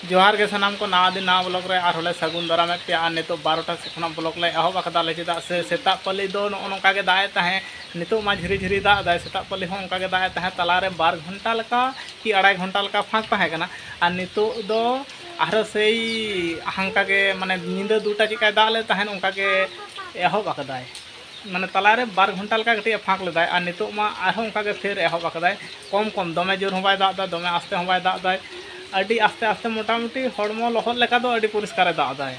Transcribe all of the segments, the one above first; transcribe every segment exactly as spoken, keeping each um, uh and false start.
ᱡᱚᱦᱟᱨ ᱜᱮ ᱥᱟᱱᱟᱢ ᱠᱚ, ᱱᱟᱣᱟ ᱫᱤᱱ ᱱᱟᱣᱟ ᱵᱞᱚᱜ ᱨᱮ ᱟᱨᱦᱚᱸ ᱞᱮ ᱥᱟᱹᱜᱩᱱ ᱫᱟᱨᱟᱢᱮᱫ ᱯᱮᱭᱟ᱾ ᱟᱨ ᱱᱤᱛᱚᱜ ᱵᱟᱨᱚᱴᱟ ᱥᱮᱫ ᱠᱷᱚᱱᱟᱜ ᱵᱞᱚᱜ ᱞᱮ ᱮᱦᱚᱵ ᱟᱠᱟᱫᱟ ᱞᱮ, ᱪᱮᱫᱟᱜ ᱥᱮ ᱥᱮᱛᱟᱜ ᱯᱟᱹᱞᱤ ᱫᱚ ᱱᱚᱜᱼᱚ ᱱᱚᱝᱠᱟ ᱜᱮ ᱫᱟᱜ ᱮᱫ ᱛᱟᱦᱮᱸᱫ, ᱱᱤᱛᱚᱜ ᱢᱟ ᱡᱷᱤᱨᱤ ᱡᱷᱤᱨᱤ ᱫᱟᱜ ᱮᱫᱟᱭ᱾ ᱥᱮᱛᱟᱜ ᱯᱟᱹᱞᱤ ᱦᱚᱸ ᱚᱱᱠᱟ ᱜᱮ ᱫᱟᱜ ᱮᱫ ᱛᱟᱦᱮᱸᱫ, ᱛᱟᱞᱟᱨᱮ ᱵᱟᱨ ᱜᱷᱚᱱᱴᱟ ᱞᱮᱠᱟ ᱠᱤ ᱟᱲᱟᱭ ᱜᱷᱚᱱᱴᱟ ᱞᱮᱠᱟ ᱯᱷᱟᱸᱠ ᱛᱟᱦᱮᱸ ᱠᱟᱱᱟ᱾ ᱟᱨ ᱱᱤᱛᱚᱜ ᱫᱚ ᱟᱨᱦᱚᱸ ᱥᱮᱭ ᱦᱟᱱᱠᱟ ᱜᱮ, ᱢᱟᱱᱮ ᱧᱤᱫᱟᱹ ᱫᱩᱴᱟ ᱪᱮᱠᱟᱭ ᱫᱟᱜ ᱞᱮᱫ ᱛᱟᱦᱮᱸᱫ, ᱚᱱᱠᱟ ᱜᱮ ᱮᱦᱚᱵ ᱟᱠᱟᱫᱟᱭ᱾ ᱢᱟᱱᱮ ᱛᱟᱞᱟᱨᱮ ᱵᱟᱨ ᱜᱷᱚᱱᱴᱟ ᱞᱮᱠᱟ ᱠᱟᱹᱴᱤᱡ ᱮ ᱯᱷᱟᱸᱠ ᱞᱮᱫᱟᱭ, ᱟᱨ ᱱᱤᱛᱚᱜ ᱢᱟ ᱟᱨᱦᱚᱸ ᱚᱱᱠᱟ ᱜᱮ ᱯᱷᱮᱨ ᱮᱦᱚᱵ ᱟᱠᱟᱫᱟᱭ᱾ ᱠᱚᱢ ᱠᱚᱢ, ᱫᱚᱢᱮ ᱡᱳᱨ ᱦᱚᱸ ᱵᱟᱭ ᱫᱟᱜ ᱮᱫᱟ, ᱫᱚᱢᱮ ᱟᱥᱛᱮ ᱦᱚᱸ ᱵᱟᱭ ᱫᱟᱜ ᱮᱫᱟᱭ᱾ ᱟᱹᱰᱤ ᱟᱥᱛᱮ ᱟᱥᱛᱮ, ᱢᱚᱴᱟᱢᱩᱴᱤ ᱦᱚᱲᱢᱚ ᱞᱚᱦᱚᱫ ᱞᱮᱠᱟ ᱫᱚ ᱟᱹᱰᱤ ᱯᱚᱨᱤᱥᱠᱟᱨᱮ ᱫᱟᱜ ᱮᱫᱟᱭ᱾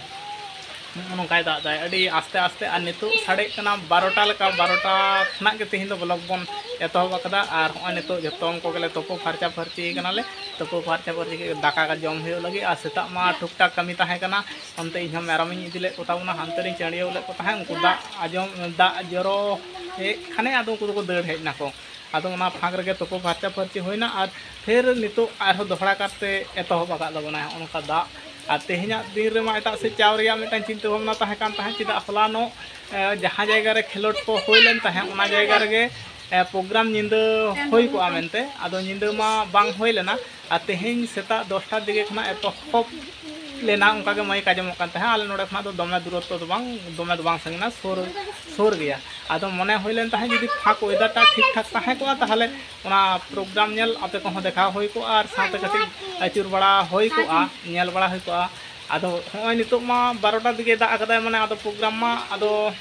ᱱᱚᱜᱼᱚ ᱱᱚᱝᱠᱟᱭ ᱫᱟᱜ ᱮᱫᱟᱭ ᱟᱹᱰᱤ ᱟᱥᱛᱮ ᱟᱥᱛᱮ᱾ ᱟᱨ ᱱᱤᱛᱚᱜ ᱥᱟᱰᱮᱜ ᱠᱟᱱᱟ ᱵᱟᱨᱚᱴᱟ ᱞᱮᱠᱟ, ᱵᱟᱨᱚᱴᱟ ᱠᱷᱚᱱᱟᱜ ᱜᱮ ᱛᱮᱦᱮᱧ ᱫᱚ ᱵᱞᱚᱜ ᱵᱚᱱ ᱮᱛᱚᱦᱚᱵ ᱟᱠᱟᱫᱟ᱾ ᱟᱨ ᱦᱚᱸᱜᱼᱚᱭ ᱱᱤᱛᱚᱜ ᱡᱚᱛᱚ ᱠᱚᱜᱮᱞᱮ ᱛᱩᱯᱩ ᱯᱷᱟᱨᱪᱟ ᱯᱷᱟᱹᱨᱪᱤ ᱠᱟᱱᱟᱞᱮ᱾ ᱛᱩᱯᱩ ᱯᱷᱟᱨᱪᱟ ᱯᱷᱟᱹᱨᱪᱤ ᱠᱟᱛᱮ ᱫᱟᱠᱟ ᱠᱚ ᱡᱚᱢ ᱦᱩᱭᱩᱜ ᱞᱟᱹᱜᱤᱫ᱾ ᱟᱨ ᱥᱮᱛᱟᱜ ᱢᱟ ᱴᱷᱩᱠ ᱴᱷᱟᱠ ᱠᱟᱹᱢᱤ ᱛᱟᱦᱮᱸ ᱠᱟᱱᱟ, ᱚᱱᱛᱮ ᱤᱧᱦᱚᱸ ᱢᱮᱨᱚᱢᱤᱧ ᱤᱫᱤ ᱞᱮᱫ ᱠᱚ ᱛᱟᱵᱚᱱᱟ, ᱦᱟᱱᱛᱮ ᱨᱤᱧ ᱪᱟᱹᱰᱭᱟᱹᱣ ᱞᱮᱫ ᱠᱚ ᱛᱟᱦᱮᱸᱫ᱾ ᱩᱱᱠᱩ ᱫᱟᱜ ᱟᱸᱡᱚᱢ, ᱫᱟᱜ ᱡᱚᱨᱚ ᱦᱮᱡ ᱠᱷᱟᱱᱮ ᱟᱫᱚ ᱩᱱᱠᱩ ᱫᱚᱠᱚ ᱫᱟᱹᱲ ᱦᱮᱡ ᱱᱟᱠᱚ᱾ ᱟᱫᱚ ᱚᱱᱟ ᱯᱷᱟᱸᱠ ᱨᱮᱜᱮ ᱛᱩᱯᱩ ᱯᱷᱟᱨᱪᱟ ᱯᱷᱟᱹᱨᱪᱤ ᱦᱩᱭᱱᱟ, ᱟᱨ ᱯᱷᱮᱨ ᱱᱤᱛᱚᱜ ᱟᱨᱦᱚᱸ ᱫᱚᱦᱲᱟ ᱠᱟᱨᱛᱮ ᱮᱛᱚᱦᱚᱵ ᱟᱠᱟᱫ ᱛᱟᱵᱚᱱᱟᱭ ᱦᱚᱸᱜᱼᱚ ᱱᱚᱝᱠᱟ ᱫᱟᱜ᱾ ᱟᱨ ᱛᱮᱦᱮᱧᱟᱜ ᱫᱤᱱ ᱨᱮᱢᱟ ᱮᱴᱟᱜ ᱥᱮᱫ ᱪᱟᱣ ᱨᱮᱭᱟᱜ ᱢᱤᱫᱴᱟᱝ ᱪᱤᱱᱛᱟᱹ ᱵᱷᱟᱵᱽᱱᱟ ᱛᱟᱦᱮᱸ ᱠᱟᱱ ᱛᱟᱦᱮᱸᱫ, ᱪᱮᱫᱟᱜ ᱦᱚᱞᱟᱱᱚᱜ, ᱮ, ᱡᱟᱦᱟᱸ ᱡᱟᱭᱜᱟ ᱨᱮ ᱠᱷᱮᱞᱳᱰ ᱠᱚ ᱦᱩᱭ ᱞᱮᱱ ᱛᱟᱦᱮᱸᱫ, ᱚᱱᱟ ᱡᱟᱭᱜᱟ ᱨᱮᱜᱮ, ᱮ, ᱯᱨᱳᱜᱨᱟᱢ ᱧᱤᱫᱟᱹ ᱦᱩᱭ ᱠᱚᱜᱼᱟ ᱢᱮᱱᱛᱮ᱾ ᱟᱫᱚ ᱧᱤᱫᱟᱹ ᱢᱟ ᱵᱟᱝ ᱦᱩᱭ ᱞᱮᱱᱟ, ᱟᱨ ᱛᱮᱦᱮᱧ ᱥᱮᱛᱟᱜ ᱫᱚᱥᱴᱟ ᱫᱤᱜᱮ ᱠᱷᱚᱱᱟᱜ ᱮᱛᱚᱦᱚᱵ ᱞᱮᱱᱟ, ᱚᱱᱠᱟ ᱜᱮ ᱢᱟᱹᱭᱤᱠ ᱟᱸᱡᱚᱢᱚᱜ ᱠᱟᱱ ᱛᱟᱦᱮᱸᱫ᱾ ᱟᱞᱮ ᱱᱚᱰᱮ ᱠᱷᱚᱱᱟᱜ ᱫᱚ ᱫᱚᱢᱮ ᱫᱩᱨᱚᱛᱛᱚ ᱫᱚ ᱵᱟᱝ, ᱫᱚᱢᱮ ᱫᱚ ᱵᱟᱝ ᱥᱟᱺᱜᱤᱧᱟ, ᱥᱩᱨ, ᱥᱩᱨ ᱜᱮᱭᱟ᱾ ᱟᱫᱚ ᱢᱚᱱᱮ ᱦᱩᱭ ᱞᱮᱱ ᱛᱟᱦᱮᱸᱫ ᱡᱩᱫᱤ ᱯᱷᱟᱸᱠ, ᱚᱭᱮᱫᱟᱨᱴᱟ ᱴᱷᱤᱠ ᱴᱷᱟᱠ ᱛᱟᱦᱮᱸ ᱠᱚᱜᱼᱟ, ᱛᱟᱦᱚᱞᱮ ᱚᱱᱟ ᱯᱨᱳᱜᱨᱟᱢ ᱧᱮᱞ ᱟᱯᱮ ᱠᱚᱦᱚᱸ ᱫᱮᱠᱷᱟᱣ ᱦᱩᱭ ᱠᱚᱜᱼᱟ, ᱟᱨ ᱥᱟᱶᱛᱮ ᱠᱟᱹᱴᱤᱡ ᱟᱹᱪᱩᱨ ᱵᱟᱲᱟ ᱦᱩᱭ ᱠᱚᱜᱼᱟ, ᱧᱮᱞ ᱵᱟᱲᱟ ᱦᱩᱭ ᱠᱚᱜᱼᱟ᱾ ᱟᱫᱚ ᱦᱚᱸᱜᱼᱚᱭ ᱱᱤᱛᱚᱜ ᱢᱟ ᱵᱟᱨᱚᱴᱟ ᱫᱤᱜᱮ ᱫᱟᱜ ᱟᱠᱟᱫᱟᱭ, ᱢᱟᱱᱮ ᱟᱫᱚ ᱯᱨᱳᱜᱨᱟᱢ ᱢᱟ ᱟᱫᱚ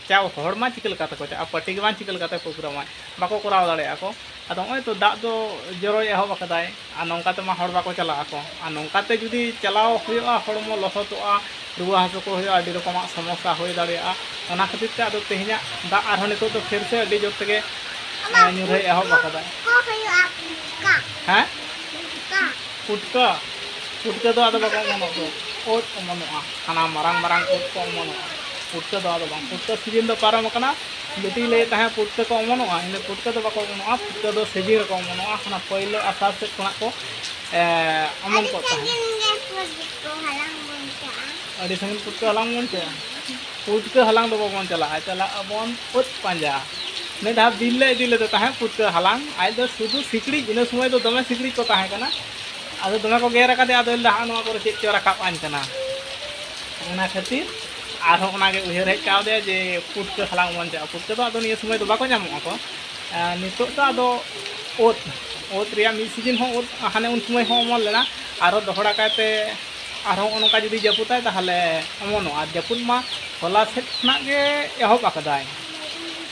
ᱪᱟᱣ ᱦᱚᱲ ᱢᱟ ᱪᱤᱠᱟᱹ ᱞᱮᱠᱟ ᱛᱮᱠᱚ ᱪᱟᱜᱼᱟ, ᱯᱟᱨᱴᱤ ᱜᱮ ᱵᱟᱝ ᱪᱤᱠᱟᱹ ᱞᱮᱠᱟᱛᱮ ᱯᱨᱳᱜᱨᱟᱢ ᱟᱭ, ᱵᱟᱠᱚ ᱠᱚᱨᱟᱣ ᱫᱟᱲᱮᱭᱟᱜᱼᱟ ᱠᱚ᱾ ᱟᱫᱚ ᱱᱚᱜᱼᱚᱭ ᱛᱚ ᱫᱟᱜ ᱫᱚ ᱡᱚᱨᱚᱭ ᱮᱦᱚᱵ ᱟᱠᱟᱫᱟᱭ, ᱟᱨ ᱱᱚᱝᱠᱟ ᱛᱮᱢᱟ ᱦᱚᱲ ᱵᱟᱠᱚ ᱪᱟᱞᱟᱜ ᱟᱠᱚ, ᱟᱨ ᱱᱚᱝᱠᱟ ᱛᱮ ᱡᱩᱫᱤ ᱪᱟᱞᱟᱣ ᱦᱩᱭᱩᱜᱼᱟ, ᱦᱚᱲᱢᱚ ᱞᱚᱥᱚᱫᱚᱜᱼᱟ, ᱨᱩᱣᱟᱹ ᱦᱟᱹᱥᱩ ᱠᱚ ᱦᱩᱭᱩᱜᱼᱟ, ᱟᱹᱰᱤ ᱨᱚᱠᱚᱢᱟᱜ ᱥᱚᱢᱚᱥᱥᱟ ᱦᱩᱭ ᱫᱟᱲᱮᱭᱟᱜᱼᱟ᱾ ᱚᱱᱟ ᱠᱷᱟᱹᱛᱤᱨ ᱛᱮ ᱟᱫᱚ ᱛᱮᱦᱮᱧᱟᱜ ᱫᱟᱜ ᱟᱨᱦᱚᱸ ᱱᱤᱛᱚᱜ ᱫᱚ ᱯᱷᱮᱨ ᱥᱮ ᱟᱹᱰᱤ ᱡᱳᱨ ᱛᱮᱜᱮ, ᱮ, ᱧᱩᱨᱦᱟᱹᱭ ᱮᱦᱚᱵ ᱟᱠᱟᱫᱟ᱾ ᱠᱚ ᱦᱩᱭᱩᱜᱼᱟ, ᱯᱩᱴᱠᱟ᱾ ᱦᱮᱸ? ᱯᱩᱴᱠᱟ᱾ ᱯᱩᱴᱠᱟᱹ, ᱯᱩᱴᱠᱟᱹ ᱫᱚ ᱟᱫᱚ ᱵᱟᱠᱚ ᱚᱢᱚᱱᱚᱜ ᱫᱚ, ᱩᱫ ᱚᱢᱚᱱᱚᱜᱼᱟ, ᱦᱟᱱᱟ ᱢᱟᱨᱟᱝ ᱢᱟᱨᱟᱝ ᱩᱫ ᱠᱚ ᱚᱢᱚᱱᱚᱜᱼᱟ᱾ ᱯᱩᱴᱠᱟᱹ ᱫᱚ ᱟᱫᱚ ᱵᱟᱝ, ᱯᱩᱴᱠᱟᱹ ᱥᱤᱡᱤᱱ ᱫᱚ ᱯᱟᱨᱚᱢ ᱟᱠᱟᱱᱟ᱾ ᱵᱤᱴᱤᱭ ᱞᱟᱹᱭᱮᱫ ᱛᱟᱦᱮᱸᱫ ᱯᱩᱴᱠᱟᱹ ᱠᱚ ᱚᱢᱚᱱᱚᱜᱼᱟ, ᱤᱱᱟᱹ ᱯᱩᱴᱠᱟᱹ ᱫᱚ ᱵᱟᱠᱚ ᱚᱢᱚᱱᱚᱜᱼᱟ, ᱯᱩᱴᱠᱟᱹ ᱫᱚ ᱥᱤᱡᱤᱱ ᱨᱮᱠᱚ ᱚᱢᱚᱱᱚᱜᱼᱟ, ᱦᱟᱱᱟ ᱯᱳᱭᱞᱳ ᱟᱥᱟᱲ ᱥᱮᱫ ᱠᱷᱚᱱᱟᱜ ᱠᱚ, ᱮ, ᱚᱢᱚᱱ ᱠᱚᱜ ᱛᱟᱦᱮᱸᱫ᱾ ᱥᱟᱺᱜᱤᱧ ᱜᱮ ᱯᱩᱴᱠᱟᱹ ᱦᱟᱞᱟᱝ ᱵᱚᱱ ᱪᱟᱜᱼᱟ᱾ ᱟᱹᱰᱤ ᱥᱟᱺᱜᱤᱧ ᱯᱩᱴᱠᱟᱹ ᱦᱟᱞᱟᱝ ᱵᱚᱱ ᱪᱟᱜᱼᱟ᱾ ᱯᱩᱴᱠᱟᱹ ᱦᱟᱞᱟᱝ ᱫᱚ ᱵᱟᱵᱚᱱ ᱪᱟᱞᱟᱜᱼᱟ, ᱪᱟᱞᱟᱜ ᱟᱵᱚᱱ ᱩᱫ ᱯᱟᱸᱡᱟ᱾ ᱢᱤᱫ ᱫᱷᱟᱣ ᱵᱤᱨ ᱞᱮ ᱤᱫᱤ ᱞᱮᱫᱮ ᱛᱟᱦᱮᱸᱫ ᱯᱩᱴᱠᱟᱹ ᱦᱟᱞᱟᱝ, ᱟᱡ ᱫᱚ ᱥᱩᱫᱷᱩ ᱥᱤᱠᱲᱤᱡ, ᱤᱱᱟᱹ ᱥᱚᱢᱚᱭ ᱫᱚ ᱫᱚᱢᱮ ᱥᱤᱠᱲᱤᱡ ᱠᱚ ᱛᱟᱦᱮᱸ ᱠᱟᱱᱟ᱾ ᱟᱫᱚ ᱫᱚᱢᱮ ᱠᱚ ᱜᱮᱨ ᱟᱠᱟᱫᱮᱭᱟ, ᱟᱫᱚᱭ ᱞᱟᱹᱭᱫᱟ, "ᱦᱟᱸᱜ ᱱᱚᱣᱟ ᱠᱚᱨᱮ ᱪᱮᱫ ᱪᱚ ᱨᱟᱠᱟᱵ ᱟᱹᱧ ᱠᱟᱱᱟ?" ᱚᱱᱟ ᱠᱷᱟᱹᱛᱤᱨ ᱟᱨᱦᱚᱸ ᱚᱱᱟᱜᱮ ᱩᱭᱦᱟᱹᱨ ᱦᱮᱡ ᱠᱟᱣᱫᱮᱭᱟ ᱡᱮ ᱯᱩᱴᱠᱟᱹ ᱦᱟᱞᱟᱝ ᱵᱚᱱ ᱪᱟᱞᱟᱜᱼᱟ᱾ ᱯᱩᱴᱠᱟᱹ ᱫᱚ ᱟᱫᱚ ᱱᱤᱭᱟᱹ ᱥᱚᱢᱚᱭ ᱫᱚ ᱵᱟᱠᱚ ᱧᱟᱢᱚᱜ ᱟᱠᱚ᱾ ᱟᱨ ᱱᱤᱛᱚᱜ ᱫᱚ ᱟᱫᱚ ᱩᱫ, ᱩᱫ ᱨᱮᱭᱟᱜ ᱢᱤᱫ ᱥᱤᱡᱤᱱ ᱦᱚᱸ ᱩᱫ ᱦᱟᱱᱮ ᱩᱱ ᱥᱚᱢᱚᱭ ᱦᱚᱸ ᱚᱢᱚᱱ ᱞᱮᱱᱟ, ᱟᱨᱦᱚᱸ ᱫᱚᱦᱲᱟ ᱠᱟᱭᱛᱮ ᱟᱨᱦᱚᱸ ᱱᱚᱜᱼᱚ ᱱᱚᱝᱠᱟ ᱡᱩᱫᱤ ᱡᱟᱹᱯᱩᱫᱟᱭ, ᱛᱟᱦᱚᱞᱮ ᱚᱢᱚᱱᱚᱜᱼᱟ᱾ ᱟᱨ ᱡᱟᱹᱯᱩᱫ ᱢᱟ ᱦᱚᱞᱟ ᱥᱮᱫ ᱠᱷᱚᱱᱟᱜ ᱜᱮ ᱮᱦᱚᱵ ᱟᱠᱟᱫᱟᱭ,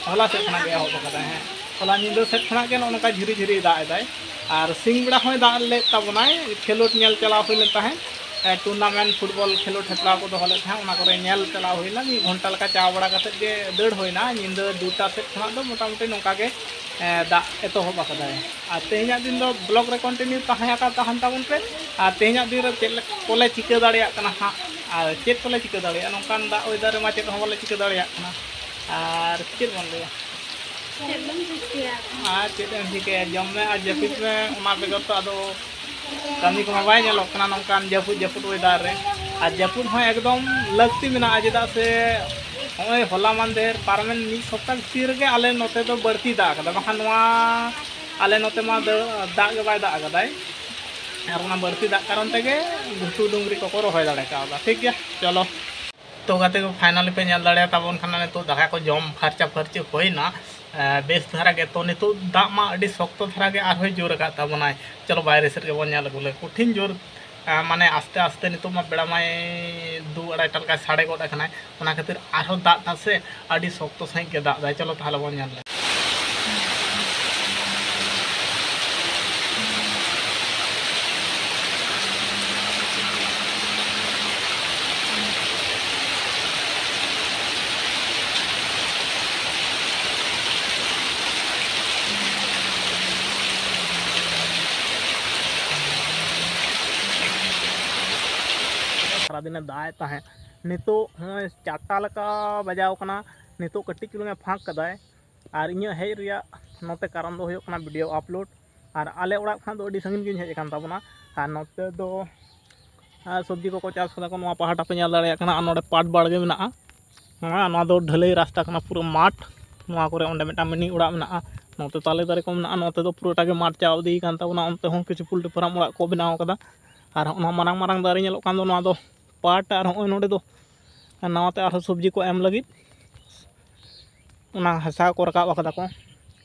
ᱦᱚᱞᱟ ᱥᱮᱫ ᱠᱷᱚᱱᱟᱜ ᱜᱮ ᱮᱦᱚᱵ ᱟᱠᱟᱫᱟᱭ᱾ ᱦᱮᱸ, ᱦᱚᱞᱟ ᱧᱤᱫᱟᱹ ᱥᱮᱫ ᱠᱷᱚᱱᱟᱜ ᱜᱮ ᱱᱚᱜᱼᱚ ᱱᱚᱝᱠᱟ ᱡᱷᱤᱨᱤ ᱡᱷᱤᱨᱤ ᱫᱟᱜ ᱮᱫᱟᱭ᱾ ᱟᱨ ᱥᱤᱧ ᱵᱮᱲᱟ ᱦᱚᱸᱭ ᱫᱟᱜ ᱞᱮᱫ ᱛᱟᱵᱚᱱᱟᱭ, ᱠᱷᱮᱞᱳᱰ ᱧᱮᱞ ᱪᱟᱞᱟᱣ ᱦᱩᱭ ᱞᱮᱱ ᱛᱟᱦᱮᱸᱫ᱾ ᱮ, ᱴᱩᱨᱱᱟᱢᱮᱱᱴ ᱯᱷᱩᱴᱵᱚᱞ ᱠᱷᱮᱞᱳᱰ ᱦᱮᱯᱨᱟᱣ ᱠᱚ ᱫᱚᱦᱚ ᱞᱮᱫ ᱛᱟᱦᱮᱸᱫ, ᱚᱱᱟ ᱠᱚᱨᱮ ᱧᱮᱞ ᱪᱟᱞᱟᱣ ᱦᱩᱭ ᱞᱮᱱᱟ᱾ ᱢᱤᱫ ᱜᱷᱚᱱᱴᱟ ᱞᱮᱠᱟ ᱪᱟ ᱵᱟᱲᱟ ᱠᱟᱛᱮᱫ ᱜᱮ ᱫᱟᱹᱲ ᱦᱩᱭᱱᱟ᱾ ᱧᱤᱫᱟᱹ ᱫᱩᱴᱟ ᱥᱮᱫ ᱠᱷᱚᱱᱟᱜ ᱫᱚ ᱢᱚᱴᱟᱢᱩᱴᱤ ᱱᱚᱝᱠᱟ ᱜᱮ, ᱮ, ᱫᱟᱜ ᱮᱛᱚᱦᱚᱵ ᱟᱠᱟᱫᱟᱭ᱾ ᱟᱨ ᱛᱮᱦᱮᱧᱟᱜ ᱫᱤᱱ ᱫᱚ ᱵᱞᱚᱜ ᱨᱮ ᱠᱚᱱᱴᱤᱱᱤᱭᱩ ᱛᱟᱦᱮᱸ ᱟᱠᱟᱱ, ᱛᱟᱦᱮᱱ ᱛᱟᱵᱚᱱ ᱯᱮ᱾ ᱟᱨ ᱛᱮᱦᱮᱧᱟᱜ ᱫᱤᱱ ᱨᱮ ᱪᱮᱫ ᱞᱮᱠᱟ ᱠᱚᱞᱮ ᱪᱤᱠᱟᱹ ᱫᱟᱲᱮᱭᱟᱜ ᱠᱟᱱᱟ ᱦᱟᱸᱜ, ᱟᱨ ᱪᱮᱫ ᱠᱚᱞᱮ ᱪᱤᱠᱟᱹ ᱫᱟᱲᱮᱭᱟᱜᱼᱟ? ᱱᱚᱝᱠᱟᱱ ᱫᱟᱜ ᱚᱭᱮᱫᱟᱨ ᱨᱮᱢᱟ ᱪᱮᱫ ᱦᱚᱸ ᱵᱟᱞᱮ ᱪᱤᱠᱟᱹ ᱫᱟᱲᱮᱭᱟᱜ ᱠᱟᱱᱟ᱾ ᱟᱨ ᱪᱮᱫ ᱵᱚᱱ ᱞᱟᱹᱭᱟ? ᱪᱮᱫ ᱵᱚᱱ ᱪᱤᱠᱟᱹᱭᱟ? ᱟᱨ ᱪᱮᱫ ᱮᱢ ᱪᱤᱠᱟᱹᱭᱟ? ᱡᱚᱢ ᱢᱮ ᱟᱨ ᱡᱟᱹᱯᱤᱫ ᱢᱮ, ᱚᱱᱟ ᱵᱮᱜᱚᱨ ᱛᱚ ᱟᱫᱚ ᱠᱟᱹᱢᱤ ᱠᱚᱢᱟ ᱵᱟᱭ ᱧᱮᱞᱚᱜ ᱠᱟᱱᱟ ᱱᱚᱝᱠᱟᱱ ᱡᱟᱹᱯᱩᱫ, ᱡᱟᱹᱯᱩᱫ ᱚᱭᱮᱫᱟᱨ ᱨᱮ᱾ ᱟᱨ ᱡᱟᱹᱯᱩᱫ ᱦᱚᱸ ᱮᱠᱫᱚᱢ ᱞᱟᱹᱠᱛᱤ ᱢᱮᱱᱟᱜᱼᱟ, ᱪᱮᱫᱟᱜ ᱥᱮ ᱱᱚᱜᱼᱚᱭ ᱦᱚᱞᱟ ᱢᱟᱱᱫᱷᱮᱨ ᱯᱟᱨᱚᱢᱮᱱ ᱢᱤᱫ ᱥᱚᱯᱛᱟ ᱵᱷᱤᱛᱤᱨ ᱨᱮᱜᱮ ᱟᱞᱮ ᱱᱚᱛᱮ ᱫᱚ ᱵᱟᱹᱲᱛᱤ ᱫᱟᱜ ᱟᱠᱟᱫᱟ, ᱵᱟᱠᱷᱟᱱ ᱱᱚᱣᱟ ᱟᱞᱮ ᱱᱚᱛᱮ ᱢᱟ ᱫᱟᱹ-, ᱫᱟᱜ ᱜᱮ ᱵᱟᱭ ᱫᱟᱜ ᱟᱠᱟᱫᱟᱭ᱾ ᱟᱨ ᱚᱱᱟ ᱵᱟᱹᱲᱛᱤ ᱫᱟᱜ ᱠᱟᱨᱚᱱ ᱛᱮᱜᱮ ᱜᱷᱩᱴᱩ ᱰᱩᱝᱨᱤ ᱠᱚᱠᱚ ᱨᱚᱦᱚᱭ ᱫᱟᱲᱮ ᱠᱟᱣᱫᱟ᱾ ᱴᱷᱤᱠ ᱜᱮᱭᱟ, ᱪᱚᱞᱚ᱾ ᱛᱚ ᱜᱟᱛᱮ ᱠᱚ, finally ᱯᱮ ᱧᱮᱞ ᱫᱟᱲᱮᱭᱟᱜ ᱛᱟᱵᱚᱱ ᱠᱟᱱᱟ, ᱱᱤᱛᱚᱜ ᱫᱟᱠᱟ ᱠᱚ ᱡᱚᱢ ᱯᱷᱟᱨᱪᱟ ᱯᱷᱟᱹᱨᱪᱤ ᱦᱩᱭᱱᱟ, ᱮ, ᱵᱮᱥ ᱫᱷᱟᱨᱟ ᱜᱮ᱾ ᱛᱚ ᱱᱤᱛᱚᱜ ᱫᱟᱜ ᱢᱟ ᱟᱹᱰᱤ ᱥᱚᱠᱛᱚ ᱫᱷᱟᱨᱟ ᱜᱮ ᱟᱨᱦᱚᱸᱭ ᱡᱳᱨ ᱟᱠᱟᱫ ᱛᱟᱵᱚᱱᱟᱭ᱾ ᱪᱚᱞᱚ ᱵᱟᱭᱨᱮ ᱥᱮᱫ ᱜᱮᱵᱚᱱ ᱧᱮᱞ ᱟᱹᱜᱩ ᱞᱮᱜᱮ᱾ ᱠᱚᱴᱷᱤᱱ ᱡᱳᱨ, ᱮ, ᱢᱟᱱᱮ ᱟᱥᱛᱮ ᱟᱥᱛᱮ ᱱᱤᱛᱚᱜ ᱢᱟ ᱵᱮᱲᱟ ᱢᱟᱭ ᱫᱩ ᱟᱲᱟᱭᱴᱟ ᱞᱮᱠᱟᱭ ᱥᱟᱰᱮ ᱜᱚᱫ ᱟᱠᱟᱱᱟᱭ, ᱚᱱᱟ ᱠᱷᱟᱹᱛᱤᱨ ᱟᱨᱦᱚᱸ ᱫᱟᱜ ᱫᱟ ᱥᱮ ᱟᱹᱰᱤ ᱥᱚᱠᱛᱚ ᱥᱟᱺᱦᱤᱡ ᱜᱮ ᱫᱟᱜ ᱫᱟᱭ᱾ ᱪᱚᱞᱚ ᱛᱟᱦᱚᱞᱮ ᱵᱚᱱ ᱧᱮᱞ ᱞᱮᱜᱮ᱾ ᱥᱟᱨᱟᱫᱤᱱᱮ ᱫᱟᱜ ᱮᱫ ᱛᱟᱦᱮᱸᱫ, ᱱᱤᱛᱚᱜ ᱱᱚᱜᱼᱚᱭ ᱪᱟᱨᱴᱟ ᱞᱮᱠᱟ ᱵᱟᱡᱟᱣ ᱠᱟᱱᱟ, ᱱᱤᱛᱚᱜ ᱠᱟᱹᱴᱤᱡ ᱪᱩᱞᱩᱝ ᱮ ᱯᱷᱟᱸᱠ ᱠᱟᱫᱟᱭ᱾ ᱟᱨ ᱤᱧᱟᱹᱜ ᱦᱮᱡ ᱨᱮᱭᱟᱜ ᱱᱚᱛᱮ ᱠᱟᱨᱚᱱ ᱫᱚ ᱦᱩᱭᱩᱜ ᱠᱟᱱᱟ video upload᱾ ᱟᱨ ᱟᱞᱮ ᱚᱲᱟᱜ ᱠᱷᱚᱱᱟᱜ ᱫᱚ ᱟᱹᱰᱤ ᱥᱟᱺᱜᱤᱧ ᱜᱤᱧ ᱦᱮᱡ ᱟᱠᱟᱱ ᱛᱟᱵᱚᱱᱟ᱾ ᱟᱨ ᱱᱚᱛᱮ ᱫᱚ, ᱟᱨ ᱥᱚᱵᱽᱡᱤ ᱠᱚᱠᱚ ᱪᱟᱥ ᱠᱟᱫᱟ ᱠᱚ, ᱱᱚᱣᱟ ᱯᱟᱦᱴᱟ ᱯᱮ ᱧᱮᱞ ᱫᱟᱲᱮᱭᱟᱜ ᱠᱟᱱᱟ᱾ ᱟᱨ ᱱᱚᱰᱮ ᱯᱟᱴ ᱵᱟᱲᱜᱮ ᱢᱮᱱᱟᱜᱼᱟ, ᱱᱚᱣᱟ, ᱱᱚᱣᱟ ᱫᱚ ᱰᱷᱟᱹᱞᱟᱹᱭ ᱨᱟᱥᱛᱟ ᱠᱟᱱᱟ, ᱯᱩᱨᱟᱹ ᱢᱟᱴᱷ᱾ ᱱᱚᱣᱟ ᱠᱚᱨᱮ ᱚᱸᱰᱮ ᱢᱤᱫᱴᱟᱝ ᱢᱤᱱᱤ ᱚᱲᱟᱜ ᱢᱮᱱᱟᱜᱼᱟ, ᱱᱚᱛᱮ ᱛᱟᱞᱮ ᱫᱟᱨᱮ ᱠᱚ ᱢᱮᱱᱟᱜᱼᱟ, ᱱᱚᱛᱮ ᱫᱚ ᱯᱩᱨᱟᱹᱴᱟ ᱜᱮ ᱢᱟᱴ ᱪᱟᱵᱟ ᱤᱫᱤᱭ ᱠᱟᱱ ᱛᱟᱵᱚᱱᱟ᱾ ᱚᱱᱛᱮ ᱦᱚᱸ ᱠᱤᱪᱷᱩ ᱯᱳᱞᱴᱨᱤ ᱯᱷᱟᱨᱟᱢ ᱚᱲᱟᱜ ᱠᱚ ᱵᱮᱱᱟᱣ ᱠᱟᱫᱟ᱾ ᱟᱨ ᱚᱱᱟ ᱢᱟᱨᱟᱝ ᱢᱟᱨᱟᱝ ᱫᱟᱨᱮ ᱧᱮᱞᱚᱜ ᱠᱟᱱ ᱫᱚ, ᱱᱚᱣᱟ ᱫᱚ ᱯᱟᱴ᱾ ᱟᱨ ᱦᱚᱸᱜᱼᱚᱭ ᱱᱚᱰᱮ ᱫᱚ ᱱᱟᱣᱟᱛᱮ ᱟᱨᱦᱚᱸ ᱥᱚᱵᱽᱡᱤ ᱠᱚ ᱮᱢ ᱞᱟᱹᱜᱤᱫ ᱚᱱᱟ ᱦᱟᱥᱟ ᱠᱚ ᱨᱟᱠᱟᱵ ᱟᱠᱟᱫᱟ ᱠᱚ᱾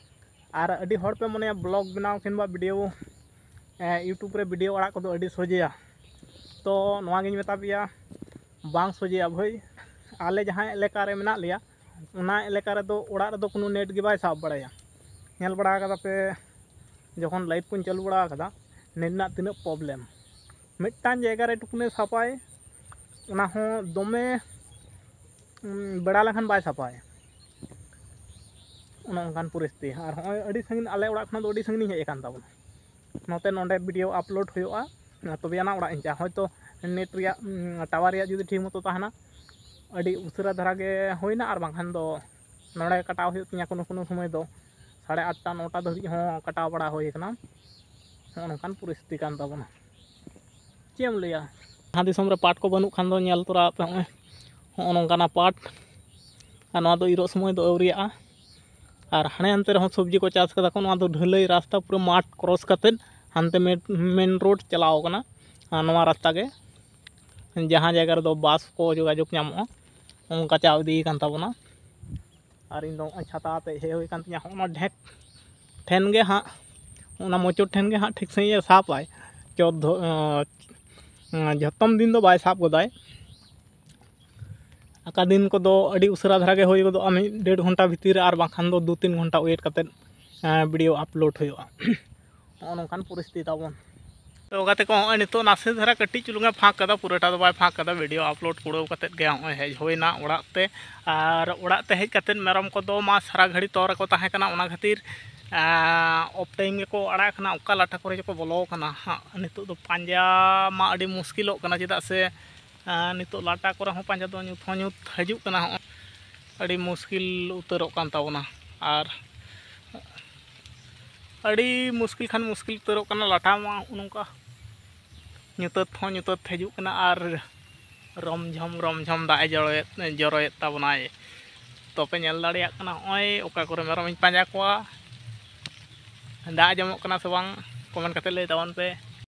ᱟᱨ ᱟᱹᱰᱤ ᱦᱚᱲ ᱯᱮ ᱢᱚᱱᱮᱭᱟ ᱵᱞᱚᱜ ᱵᱮᱱᱟᱣ ᱠᱤᱝᱵᱟ ᱵᱷᱤᱰᱤᱭᱳ, ᱮ, YouTube ᱨᱮ ᱵᱷᱤᱰᱤᱭᱳ ᱟᱲᱟᱜ ᱠᱚᱫᱚ ᱟᱹᱰᱤ ᱥᱚᱡᱷᱮᱭᱟ᱾ ᱛᱚ ᱱᱚᱣᱟᱜᱤᱧ ᱢᱮᱛᱟ ᱯᱮᱭᱟ, ᱵᱟᱝ ᱥᱚᱡᱷᱮᱭᱟ ᱵᱷᱟᱹᱭ᱾ ᱟᱞᱮ ᱡᱟᱦᱟᱸ ᱮᱞᱟᱠᱟ ᱨᱮ ᱢᱮᱱᱟᱜ ᱞᱮᱭᱟ, ᱚᱱᱟ ᱮᱞᱟᱠᱟ ᱨᱮᱫᱚ ᱚᱲᱟᱜ ᱨᱮᱫᱚ ᱠᱳᱱᱳ ᱱᱮᱴ ᱜᱮ ᱵᱟᱭ ᱥᱟᱵ ᱵᱟᱲᱟᱭᱟ᱾ ᱧᱮᱞ ᱵᱟᱲᱟ ᱠᱟᱫᱟ ᱯᱮ, ᱡᱚᱠᱷᱚᱱ ᱞᱟᱭᱤᱵᱷ ᱠᱚᱧ ᱪᱟᱹᱞᱩ ᱵᱟᱲᱟ ᱠᱟᱫᱟ, ᱱᱮᱴ ᱨᱮᱱᱟᱜ ᱛᱤᱱᱟᱹᱜ ᱯᱨᱚᱵᱞᱮᱢ᱾ ᱢᱤᱫᱴᱟᱝ ᱡᱟᱭᱜᱟ ᱨᱮ ᱴᱩᱠᱩᱱᱮ ᱥᱟᱵᱟᱭ, ᱚᱱᱟ ᱦᱚᱸ ᱫᱚᱢᱮ, ᱩᱸ, ᱵᱮᱲᱟ ᱞᱮᱱᱠᱷᱟᱱ ᱵᱟᱭ ᱥᱟᱯᱷᱟᱭ᱾ ᱚᱱᱮ ᱚᱱᱠᱟᱱ ᱯᱚᱨᱤᱥᱛᱷᱤᱛᱤ᱾ ᱟᱨ ᱦᱚᱸᱜᱼᱚᱭ ᱟᱹᱰᱤ ᱥᱟᱺᱜᱤᱧ, ᱟᱞᱮ ᱚᱲᱟᱜ ᱠᱷᱚᱱᱟᱜ ᱫᱚ ᱟᱹᱰᱤ ᱥᱟᱺᱜᱤᱧ ᱦᱮᱡ ᱟᱠᱟᱱ ᱛᱟᱵᱚᱱᱟ᱾ ᱱᱚᱛᱮ ᱱᱚᱰᱮ ᱵᱷᱤᱰᱤᱭᱳ ᱟᱯᱞᱳᱰ ᱦᱩᱭᱩᱜᱼᱟ, ᱛᱚᱵᱮ ᱟᱱᱟᱜ ᱚᱲᱟᱜ ᱤᱧ ᱪᱟᱞᱟᱜᱼᱟ᱾ ᱦᱚᱭᱛᱳ ᱱᱮᱴ ᱨᱮᱭᱟᱜ, ᱩᱸ, ᱴᱟᱣᱟᱨ ᱨᱮᱭᱟᱜ ᱡᱩᱫᱤ ᱴᱷᱤᱠ ᱢᱚᱛᱚ ᱛᱟᱦᱮᱱᱟ, ᱟᱹᱰᱤ ᱩᱥᱟᱹᱨᱟ ᱫᱷᱟᱨᱟ ᱜᱮ ᱦᱩᱭᱱᱟ, ᱟᱨ ᱵᱟᱝᱠᱷᱟᱱ ᱫᱚ ᱱᱚᱰᱮ ᱠᱟᱴᱟᱣ ᱦᱩᱭᱩᱜ ᱛᱤᱧᱟᱹ ᱠᱳᱱᱳ ᱠᱳᱱᱳ ᱥᱚᱢᱚᱭ ᱫᱚ᱾ ᱥᱟᱲᱮ ᱟᱴᱴᱟ, ᱱᱚᱴᱟ ᱫᱷᱟᱹᱵᱤᱡ ᱦᱚᱸ ᱠᱟᱴᱟᱣ ᱵᱟᱲᱟ ᱦᱩᱭ ᱠᱟᱱᱟ᱾ ᱱᱚᱜᱼᱚ ᱱᱚᱝᱠᱟᱱ ᱯᱚᱨᱤᱥᱛᱷᱤᱛᱤ ᱠᱟᱱ ᱛᱟᱵᱚᱱᱟ᱾ ᱪᱮᱫ ᱮᱢ ᱞᱟᱹᱭᱟ? ᱡᱟᱦᱟᱸ ᱫᱤᱥᱚᱢ ᱨᱮ ᱯᱟᱴ ᱠᱚ ᱵᱟᱹᱱᱩᱜ ᱠᱷᱟᱱ ᱫᱚ ᱧᱮᱞ ᱛᱚᱨᱟ ᱯᱮ, ᱱᱚᱜᱼᱚᱭ ᱦᱚᱸᱜᱼᱚ ᱱᱚᱝᱠᱟᱱᱟᱜ ᱯᱟᱴ᱾ ᱟᱨ ᱱᱚᱣᱟ ᱫᱚ ᱤᱨᱚᱜ ᱥᱚᱢᱚᱭ ᱫᱚ ᱟᱹᱣᱨᱤᱭᱟᱜᱼᱟ᱾ ᱟᱨ ᱦᱟᱱᱮ ᱦᱟᱱᱛᱮ ᱨᱮᱦᱚᱸ ᱥᱚᱵᱽᱡᱤ ᱠᱚ ᱪᱟᱥ ᱠᱟᱫᱟ ᱠᱚ᱾ ᱱᱚᱣᱟ ᱫᱚ ᱰᱷᱟᱹᱞᱟᱹᱭ ᱨᱟᱥᱛᱟ, ᱯᱩᱨᱟᱹ ᱢᱟᱴ ᱠᱨᱚᱥ ᱠᱟᱛᱮᱫ ᱦᱟᱱᱛᱮ ᱢᱮᱱ, ᱢᱮᱱ ᱨᱳᱰ ᱪᱟᱞᱟᱣ ᱠᱟᱱᱟ᱾ ᱟᱨ ᱱᱚᱣᱟ ᱨᱟᱥᱛᱟ ᱜᱮ ᱡᱟᱦᱟᱸ ᱡᱟᱭᱜᱟ ᱨᱮᱫᱚ ᱵᱟᱥ ᱠᱚ ᱡᱳᱜᱟᱡᱳᱜᱽ ᱧᱟᱢᱚᱜᱼᱟ, ᱚᱱᱠᱟ ᱪᱟᱣ ᱤᱫᱤᱭ ᱠᱟᱱ ᱛᱟᱵᱚᱱᱟ᱾ ᱟᱨ ᱤᱧ ᱫᱚ ᱱᱚᱜᱼᱚᱭ ᱪᱷᱟᱛᱟ ᱟᱛᱮ ᱦᱮᱡ ᱦᱩᱭ ᱠᱟᱱ ᱛᱤᱧᱟᱹ᱾ ᱦᱚᱸᱜᱼᱚ ᱱᱚᱣᱟ ᱰᱷᱮᱠ ᱴᱷᱮᱱ ᱜᱮ ᱦᱟᱸᱜ, ᱚᱱᱟ ᱢᱚᱪᱚᱫ ᱴᱷᱮᱱ ᱜᱮ ᱦᱟᱸᱜ ᱴᱷᱤᱠ ᱥᱟᱺᱦᱤᱡ ᱮ ᱥᱟᱵᱟᱭ᱾ ᱪᱚᱫ ᱫᱷᱚ-, ᱟᱸ, ᱡᱷᱚᱛᱚᱢ ᱫᱤᱱ ᱫᱚ ᱵᱟᱭ ᱥᱟᱵ ᱜᱚᱫᱟᱭ᱾ ᱚᱠᱟ ᱫᱤᱱ ᱠᱚᱫᱚ ᱟᱹᱰᱤ ᱩᱥᱟᱹᱨᱟ ᱫᱷᱟᱨᱟ ᱜᱮ ᱦᱩᱭ ᱜᱚᱫᱚᱜᱼᱟ, ᱢᱤᱫ ᱰᱮᱲ ᱜᱷᱚᱱᱴᱟ ᱵᱷᱤᱛᱤᱨ ᱨᱮ, ᱟᱨ ᱵᱟᱝᱠᱷᱟᱱ ᱫᱚ ᱫᱩ ᱛᱤᱱ ᱜᱷᱚᱱᱴᱟ ᱣᱮᱴ ᱠᱟᱛᱮᱫ, ᱮᱸ, ᱵᱷᱤᱰᱤᱭᱳ ᱟᱯᱞᱳᱰ ᱦᱩᱭᱩᱜᱼᱟ᱾ ᱱᱚᱜᱼᱚ ᱱᱚᱝᱠᱟᱱ ᱯᱚᱨᱤᱥᱛᱷᱤᱛᱤ ᱛᱟᱵᱚᱱ᱾ ᱛᱚ ᱜᱟᱛᱮ ᱠᱚ, ᱦᱚᱸᱜᱼᱚᱭ ᱱᱤᱛᱚᱜ ᱱᱟᱥᱮ ᱫᱷᱟᱨᱟ ᱠᱟᱹᱴᱤᱡ ᱪᱩᱞᱩᱝ ᱮ ᱯᱷᱟᱸᱠ ᱠᱟᱫᱟ, ᱯᱩᱨᱟᱹᱴᱟ ᱫᱚ ᱵᱟᱭ ᱯᱷᱟᱸᱠ ᱠᱟᱫᱟ᱾ ᱵᱷᱤᱰᱤᱭᱳ ᱟᱯᱞᱳᱰ ᱠᱩᱲᱟᱹᱣ ᱠᱟᱛᱮᱫ ᱜᱮ ᱦᱚᱸᱜᱼᱚᱭ ᱦᱮᱡ ᱦᱩᱭᱱᱟ ᱚᱲᱟᱜ ᱛᱮ᱾ ᱟᱨ ᱚᱲᱟᱜ ᱛᱮ ᱦᱮᱡ ᱠᱟᱛᱮᱫ ᱢᱮᱨᱚᱢ ᱠᱚᱫᱚ ᱢᱟ ᱥᱟᱨᱟ ᱜᱷᱟᱹᱲᱤ ᱛᱚᱞ ᱨᱮᱠᱚ ᱛᱟᱦᱮᱸ ᱠᱟᱱᱟ, ᱚᱱᱟ ᱠᱷᱟᱹᱛᱤᱨ, ᱟᱸ, ᱚᱯᱷ ᱴᱟᱭᱤᱢ ᱜᱮᱠᱚ ᱟᱲᱟᱜ ᱠᱟᱱᱟ, ᱚᱠᱟ ᱞᱟᱴᱟ ᱠᱚᱨᱮ ᱪᱚᱠᱚ ᱵᱚᱞᱚ ᱠᱟᱱᱟ ᱦᱟᱸᱜ᱾ ᱱᱤᱛᱚᱜ ᱫᱚ ᱯᱟᱸᱡᱟ ᱢᱟ ᱟᱹᱰᱤ ᱢᱩᱥᱠᱤᱞᱚᱜ ᱠᱟᱱᱟ, ᱪᱮᱫᱟᱜ ᱥᱮ, ᱟᱸ, ᱱᱤᱛᱚᱜ ᱞᱟᱴᱟ ᱠᱚᱨᱮ ᱦᱚᱸ ᱯᱟᱸᱡᱟ ᱫᱚ ᱧᱩᱛ ᱦᱚᱸ ᱧᱩᱛ ᱦᱤᱡᱩᱜ ᱠᱟᱱᱟ᱾ ᱦᱚᱸᱜᱼᱚᱭ ᱟᱹᱰᱤ ᱢᱩᱥᱠᱤᱞ ᱩᱛᱟᱹᱨᱚᱜ ᱠᱟᱱ ᱛᱟᱵᱚᱱᱟ᱾ ᱟᱨ ᱟᱹᱰᱤ ᱢᱩᱥᱠᱤᱞ ᱠᱷᱟᱱ ᱢᱩᱥᱠᱤᱞ ᱩᱛᱟᱹᱨᱚᱜ ᱠᱟᱱᱟ, ᱞᱟᱴᱟ ᱢᱟ ᱱᱚᱝᱠᱟ ᱧᱩᱛᱟᱹᱛ ᱦᱚᱸ ᱧᱩᱛᱟᱹᱛ ᱦᱤᱡᱩᱜ ᱠᱟᱱᱟ᱾ ᱟᱨ ᱨᱚᱢ ᱡᱷᱚᱢ ᱨᱚᱢ ᱡᱷᱚᱢ ᱫᱟᱜ ᱮ ᱡᱚᱨᱚᱭᱮᱫ, ᱡᱚᱨᱚᱭᱮᱫ ᱛᱟᱵᱚᱱᱟᱭ᱾ ᱛᱚᱯᱮ ᱧᱮᱞ ᱫᱟᱲᱮᱭᱟᱜ ᱠᱟᱱᱟ, ᱱᱚᱜᱼᱚᱭ ᱚᱠᱟ ᱠᱚᱨᱮ ᱢᱮᱨᱚᱢᱤᱧ ᱯᱟᱸᱡᱟ ᱠᱚᱣᱟ, ᱫᱟᱜ ᱡᱚᱢᱚᱜ ᱠᱟᱱᱟ ᱥᱮ ᱵᱟᱝ, comment ᱠᱟᱛᱮ ᱞᱟᱹᱭ ᱛᱟᱵᱚᱱ ᱯᱮ᱾